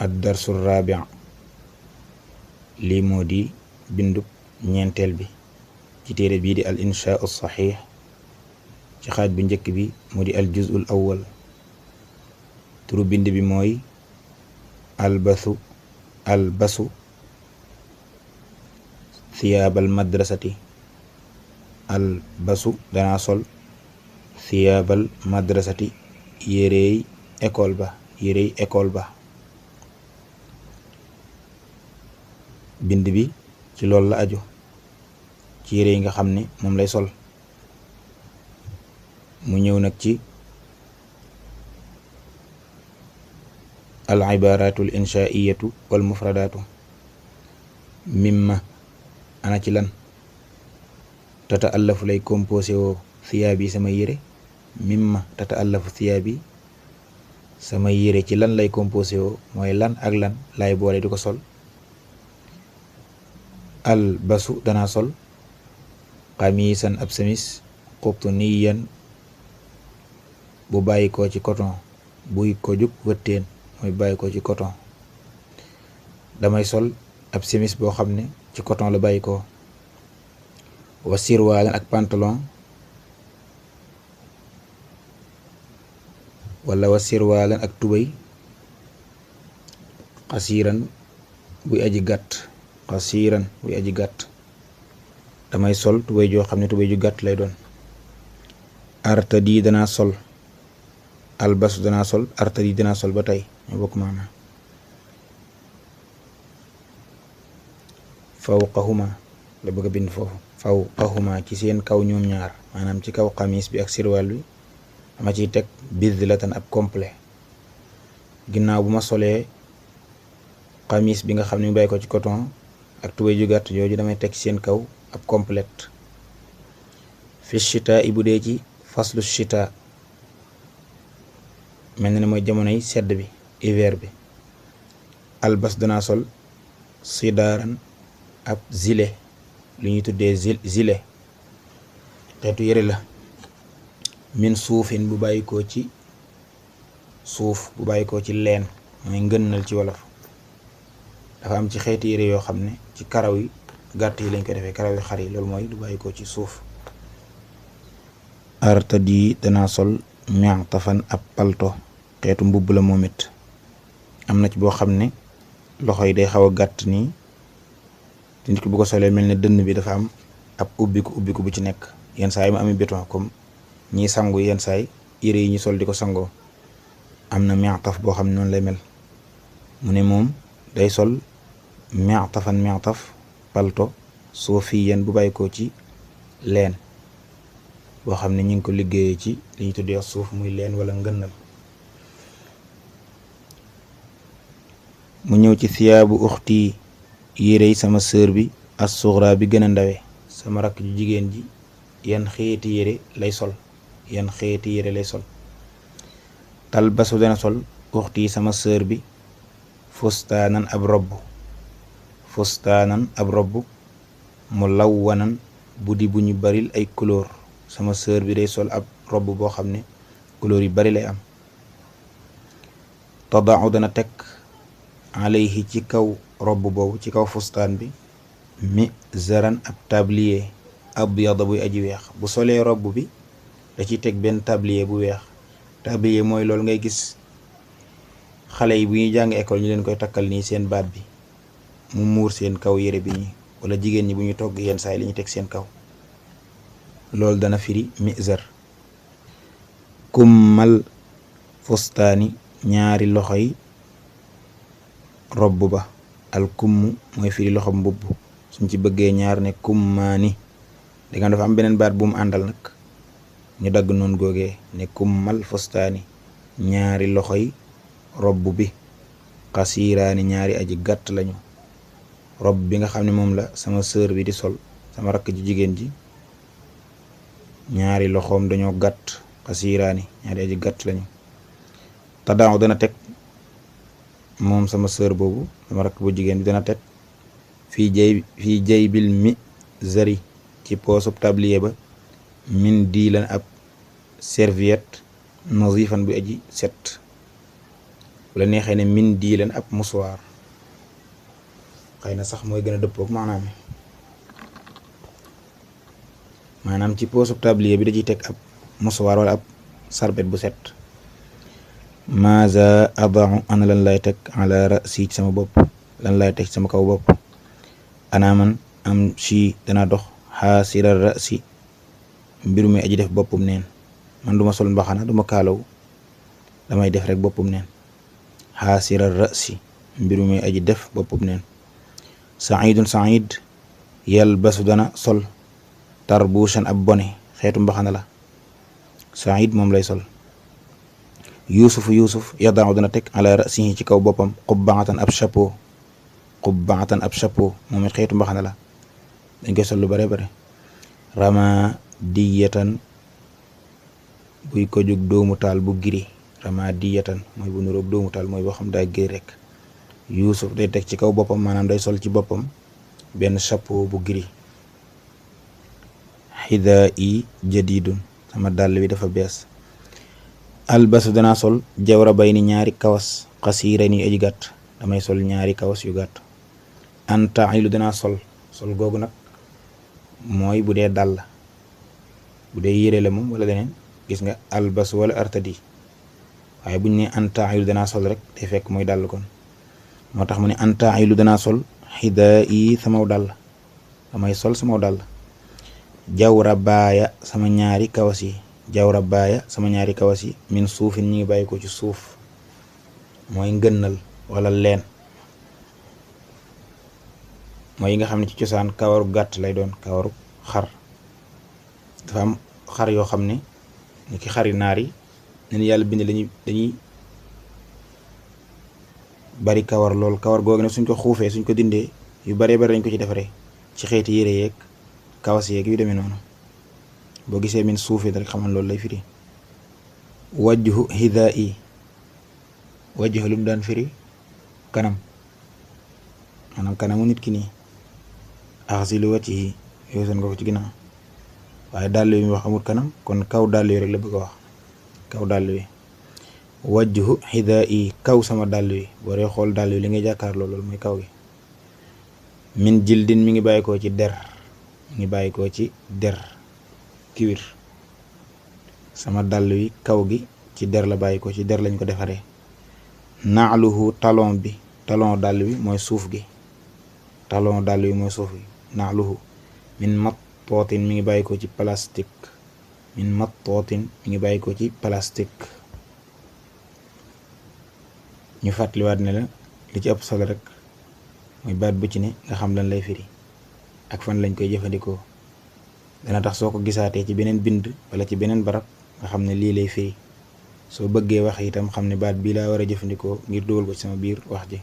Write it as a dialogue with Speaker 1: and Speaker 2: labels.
Speaker 1: ad-darsu rabi' lii moo di bindub ñeenteel bi ci téere bii di al inshaa'u saxiix ci xaaj bu njëkk bi mu di al juz'ul awwal. turu bind bi mooy albasu thiyaabal madrasati. albasu danaa sol thiyaabal madrasati yérey école ba. bind bi ci loolu la aju, ci yére yi nga xam ne moom lay sol. mu ñëw nag ci al ibaaratul inshaa'iyatu wal mufradaatu. mimma ana ci lan tata'allafu lay composé woo thiyaabi sama yére. mimma tata'allafu thiyaabi sama yére ci lan lay composé woo mooy lan ak lan lay boole di ko sol. al basu danaa sol xamiisan ab samis qutniyan bu bàyyi ko ci coton, buy ko jug wëtteen mooy bàyyi ko ci coton. damay sol ab semis boo xam ne ci coton la bàyyi ko. wa sirwaalan ak pantalon wala wa sirwaalan ak tubéy xasiiran buy aji gàtt. damay sol tubéy joo xam ne tubéy ju gàtt lay doon. artadi danaa sol albasu danaa sol artadi danaa sol ba tey ñoo bokk maanaam. fawqahuma la bëgg a bind foofu. fawqahuma ci seen kaw ñoom ñaar, maanaam ci kaw xamis bi ak sirwal bi dama ciy teg bidlatan ab complet. ginnaaw bu ma solee xamis bi nga xam ne mu bàyyi ko ci coton ak tubéy ju gàtt jooju damay teg ci seen kaw ab complète. fi chitaa i bu dee ci faslu chitaa mel na ne mooy jamonoy sedd bi, hiver bi. albas danaa sol sidaaran ab gilet, lu ñuy tuddee gilet, xeetu yëre la. min suufin bu bàyyi ko ci suuf, bu bàyyi ko ci leen, mooy ngënnal ci wolof. dafa am ci xeeti yëre yoo xam ne ci karaw yi gàtt yi lañ ko defee, karaw yi xar yi, loolu mooy du bàyyi ko ci suuf. artadi danaa sol mi'tafan ab palto, xeetu mbubb la moom it. am na ci boo xam ne loxo yi day xaw a gàtt nii, te nit ki bu ko solee mel ne dënn bi dafa am ab ubbiku bu ci nekk. yenn saa yi mu ami béton comme ñiy sangu, yenn saay yére yi ñu sol di ko sangoo. am na mi'taf boo xam ne noonu lay mel. mu ne moom day sol mi'taf palto suufiyan bu bàyyi ko ci leen, boo xam ne ñu ngi ko liggéeyee ci li ñu tuddee suuf, muy leen wala ngënnal. mu ñëw ci thiyaabu uxti, yérey sama sœur bi as-sughra bi gën a ndawe. sama rakk ju jigéen ji yan xeeti yére lay sol. talbasu dana sol uxti sama sœur bi fustaanan ab robb mulawwanan bu di bu ñu baril ay couleur. sama sœur bi day sol ab robb boo xam ne couleur yu bari lay am. tadau dana teg alayhi ci kaw robb boobu, ci kaw fustaan bi, mizaran ab tablier abyada buy aji weex. bu solee robb bi da ciy teg benn tablier bu weex. tablier mooy loolu ngay gis xale yi bu ñuy jàng école ñu leen koy takkal nii seen baat bi mu muur seen kaw yére bi nii, wala jigéen ñi bu ñu togg yenn saay li ñu teg seen kaw. loolu dana firi mizar. kummal fustaani ñaari loxoy robb ba. al kumm mooy firi loxo mbubb. suñ ci bëggee ñaar ne kummaani, danga dafa am beneen baat bu mu àndal nag, ñu dagg noonu googee ne kummal fustaani ñaari loxoy robb bi. xasiiraani ñaari aji gàtt lañu. robb bi nga xam ne moom la sama sœur bi di sol, sama rakk ji jigéen ji, ñaari loxoom dañoo gàtt. xasiiraani ñaari aji gàtt lañu. tadaaw dana teg moom sama sœur boobu, sama rakk bu jigéen bi dana teg fii jaybil mizari ci poosub tablier ba, min diilan ab serviette nazifan bu aji set. wala neexee ne min diilan ab musuwaar, xëy na sax mooy gën a dëppoog maanaam ci poosub tablier bi da ciy teg ab musuwaar wala ab sarbet bu set. maaza adau ana lan lay teg ala rasi ci sama bopp, lan lay teg ci sama kaw bopp. ana man am si dana dox xaasira rasi mbiru mi aji def boppum neen, man duma sol mbaxana duma kaalaw, damay def rek boppum neen. xaasira rasi mbiru mi aji def boppum neen. saidun said yalbasu dana sol tarbushan ab bone, xeetu mbaxana la, said moom lay sol. yusuf yadau dana teg ala rasihi ci kaw boppam qubbaatan ab chapeau, moom it xeetu mbaxana la, dañ koy sol lu bare bare. rama diyatan buy ko jug doomu taal bu giri, rama diyatan mooy bu nuroog doomu taal, mooy boo xam daa giri rek. yusuf day teg ci kaw boppam, maanaam day sol ci boppam benn chapeau bu giri. xidaa i jadidun sama dàll bi dafa bees. albasu danaa sol jawra bay ni ñaari kawas xasiira ni aji gàtt, damay sol ñaari kawas yu gàtt. antailu danaa sol googu nag mooy bu dee dàll, bu dee yére la moom wala leneen gis nga albas wala artadi, waaye buñ ne antailu danaa sol rek day fekk mooy dàll kon. moo tax mu ne antailu danaa sol xidaa i samaw dàll, damay sol samaw dàll. jawra baaya sama ñaari kawas yi, jawra baaya sama ñaari kawas yi min suufin ñi ngi bàyyi ko ci suuf, mooy ngënnal wala leen, mooy yi nga xam ne ci cosaan kawaru gàtt lay doon, kawaru xar. dafa am xar yoo xam ne ni ki xari naar yi nen yàlla bind dañuy bari kawar lool, kawar googu nag suñ ko xuufee suñ ko dindee yu baree bari dañ ko ci defaree ci xeeti yére yeeg kawas yeeg yu demee noonu. boo gisee min suufin rek xamal loolu lay firi. wajhu hidaa i, wajhu lu mu daan firi kanam, maanaam kanamu nit ki nii. axsilu wajhi yooyu nga ko ci ginnaaw, waaye dàll wi mu wax amul kanam, kon kaw dàll wi rek la bëgg a wax, kaw dàll wi. wajhu xidaa i kaw sama dàll wi, boo dee xool dàll wi li ngay jàkkaarloo loolu mooy kaw gi. min jildin mi ngi bàyyi koo ci der, kiwir. sama dàll wi kaw gi ci der la bàyyi ko, ci der lañ ko defaree. naaluhu talon bi, talon dàll wi mooy suuf gi, talon dàll wi mooy suuf gi. naaluhu min mattootin mi ngi bàyyi ko ci plastique, ñu fàttaliwaat ne la li ci ëpp solo rek mooy baat bu ci ne nga xam lan lay firi ak fan lañ koy jëfandikoo. dana tax soo ko gisaatee ci beneen bind wala ci beneen barab nga xam ne lii lay firi, soo bëggee wax itam xam ne baat bii laa war a jëfandikoo ngir dugal ko ci sama biir wax ji.